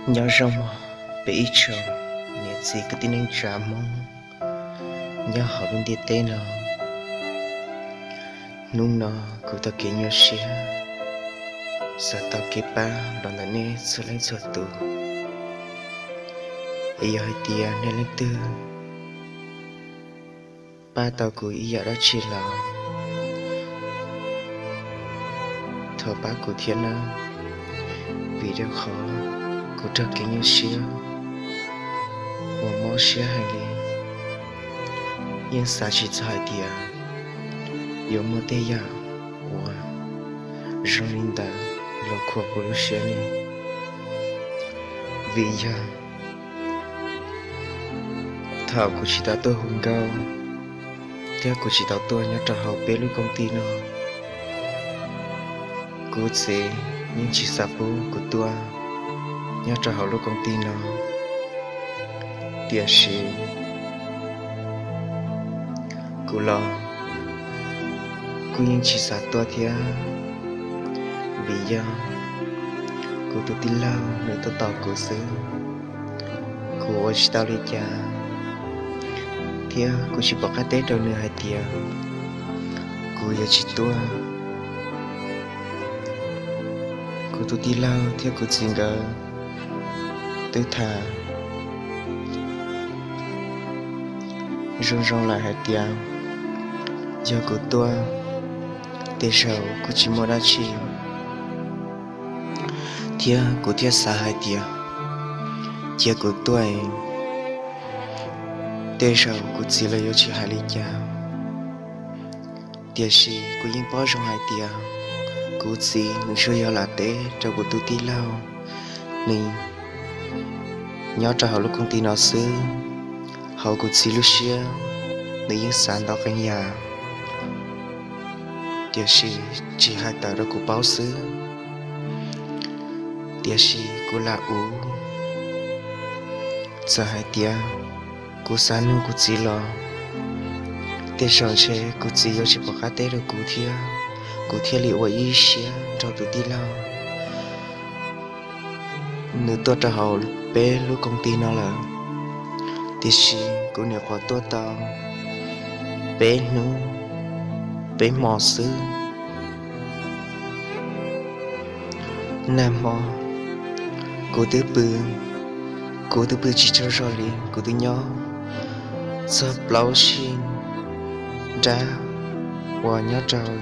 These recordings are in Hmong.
Nyob zoo mog peb ib tsoom niam txiv kwv tij neej tsa Hmoob nyob hauv lub ntiaj teb no. Hnub no kuv tau kev nyuaj siab xav tau kev pab los ntawm nej txhua leej txhua tus. Es yog hais tias nej leej twg pab tau kuv ib yam dab tsi los thov pab kuv thiab nawb, vim rau qhov kuv raug kev nyuaj siab uas mob siab heev li. Yeej xav tsis txog hais tias yuav muaj tej yam uas zoo li ntawd los khuam kuv lub siab li. Vim yog thaum kuv tsis tau tuaj hu nkauj thiab kuv tsis tau tuaj nyob rau hauv peb lub koom tij no, kuv txiv yeej tsis xav pub kuv tuaj nyob rau hauv lub koom tij no. Tiam sis kuv los kuj yeej tsis xav tuaj thiab, vim yog kuv tus tij laug nws tuaj tos kuv xwb, kuv ua tsis tau li cas, thiab kuv tsis pom qab teb rau nws hais tias kuv yuav tsis tuaj. Kuv tus tij laug thiab kuv txiv nkawd twb tham zoo zoo lawm hais tias yog kuv tuaj, tej zaum kuj tsis muaj dab tsi, thiab kuv thiaj xav hais tias cia kuv tuaj, tej zaum kuv txiv los yuav tsis hais li cas. Tiam sis kuv yeej paub zoo hais tias kuv txiv nws tsuas yog lam teb rau kuv tus tij laug, nws nyob rau hauv lub koom tij no xwb. Hauv kuv txiv lub siab, nws yeej xav ntau qee yam, tiam sis tsis hais tawm rau kuv paub xwb. Tiam sis kuv lam ua, txawm hais tias kuv xav nug kuv txiv los tej zaum ntshe kuv txiv yuav tsis pom qab teb rau kuv thiab, kuv thiaj li ua ib siab nrog tus tij laug. Nws tuaj rau hauv peb lub koom tij no lawm, tiam sis kuv nyuam qhuav tuaj tau peb hnub peb hmo xwb. Nag hmo kuv twb pw, kuv twb pw tsis tsaug zog li, kuv twb nyob txog plaub sij nrab uas nyob rau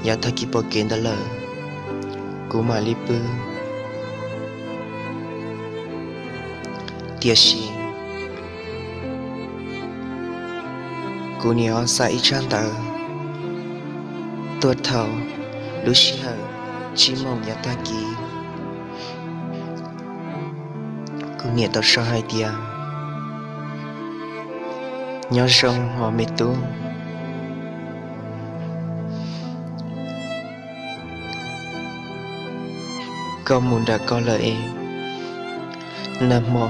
yav tag kis pom kev ntawd lawm, kuv mam li pw. Tiam sis kuv niam ho xa ib tsab ntawv tuaj thaum lub sij hawm tsib moos yav tag kis. Kuv niam tau sau hais tias, nyob zoo os me tub, koj mus nram koj lawm es nag hmo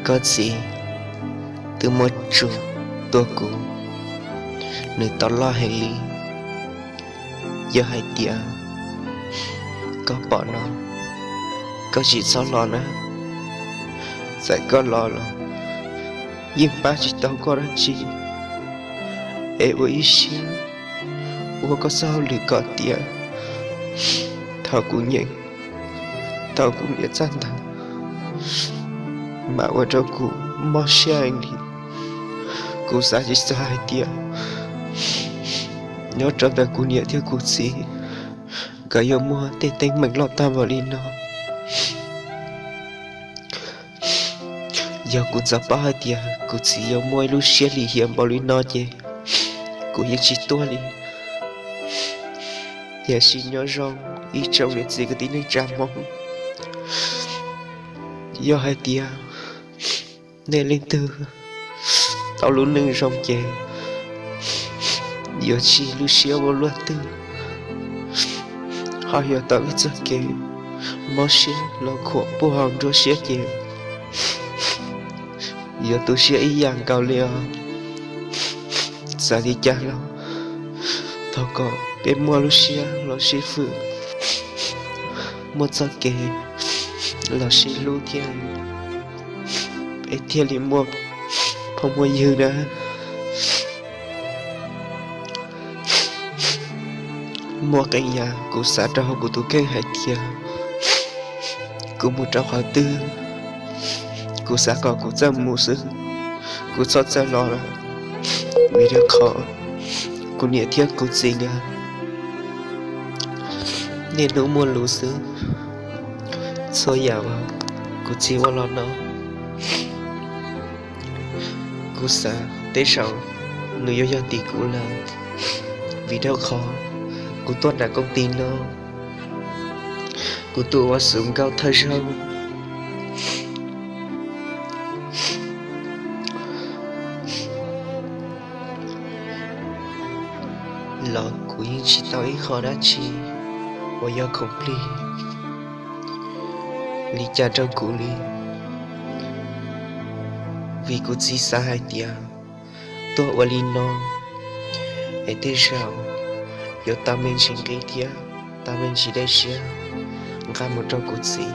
koj txiv twb muab tsuj tua kuv, nws tau loj heev li. Yog hais tias koj pom no, koj tsis txhob los na. Txawm koj los los yeej pab tsis tau koj dab tsi, es ua ib siab ua koj txoj hauj lwm kom tiav. Thaum kuv nyeem, thaum kuv niam txaj ntawv, mas ua rau kuv mob siab heev li. Kuv xav tsis txog hais tias nyob rau ntawm kuv niam thiab kuv txiv, nkawd yuav muaj tej teeb meem loj tag npaum li no. Yog kuv ntxov paub hais tias kuv txiv yuav muaj ib lub siab lim hiam npaum li no ces kuv yeej tsis tuaj li. Tiam sis nyob zoo ib tsoom niam txiv kwv tij neej tsa Hmoob, yog hais tias nej leej twg tau lub neej zoo ces yuav tsis lub siab ua luaj twg, ho yog tau ib txoj kev mob siab los khuam puag hauv nruab siab ces yuav tu siab ib yam nkaus li os. Txawm li cas los thov kom peb muaj lub siab los sib fwm, muaj txoj kev los sib hlub thiab, es thiaj li muaj phooj muaj ywg na. Muaj qee yam kuv xav rau hauv kuv tus kheej hais tias kuv mus rau qhov twg, kuv xav kom kuv txawj mus xwb, kuv txhob txawj los lawm. Vim rau qhov kuv niam thiab kuv txiv nkawd niaj hnub muaj lus xwb. Txhua yam uas kuv txiv ua los no, kuv xav tej zaum nws yuav yog tim kuv lawm, vim rau qhov kuv tuaj nram koom ti no, kuv tuaj ua xwm nkauj thawj zaug los kuv yeej tsis tau ib qho dab tsi uas yog khoom plig li cas rau kuv li. Vim kuv txiv xav hais tias tuaj ua li no es tej zaum yuav tau me ntsis nqi thiab tau me ntsis dej siab nqa mus rau kuv txiv.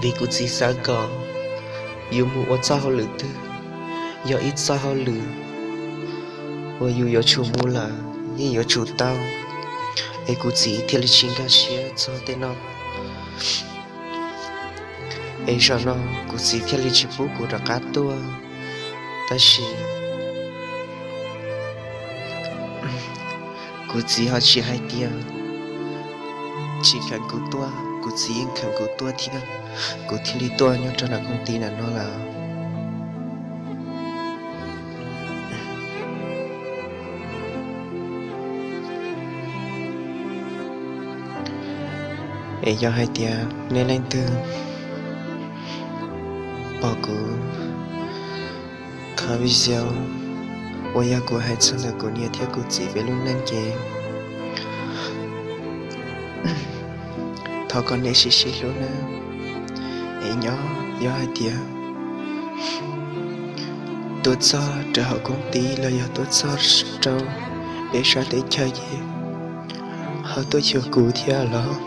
Vim kuv txiv xav kom yus mus ua txoj hauj lwm twg, yog ib txoj hauj lwm uas yus yuav tsum mus lawm yeej yuav tsum tau, es kuv txiv thiaj li tsis nkag siab txog tej no. Es zaum no kuv txiv thiaj li tsis pub kuv rov qab tuaj. Tab sis kuv txiv ho tsis hais tias tsis kheev kuv tuaj, kuv txiv yeej kheev kuv tuaj thiab, kuv thiaj li tuaj nyob rau nram koom ti nram no lawm. Es yog hais tias nej leej twg pom kuv qhov video uas yog kuv hais txog ntawm kuv niam thiab kuv txiv peb lub neej ces thov kom nej sib sib hlub nawb. Es nyob yog hais tias tuaj txog rau hauv koom ti los yog tuaj txog rau peb sab teb chaws ces ho tuaj xyuas kuv thiab los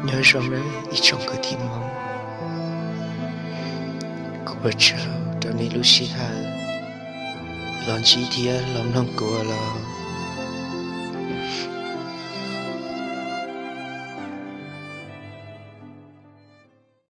nyob zoo nawb ib tsoom kwv tij Hmoob. Kuv ua tsaug rau nej lub sij hawm los ntsib thiab los mloog kuv los.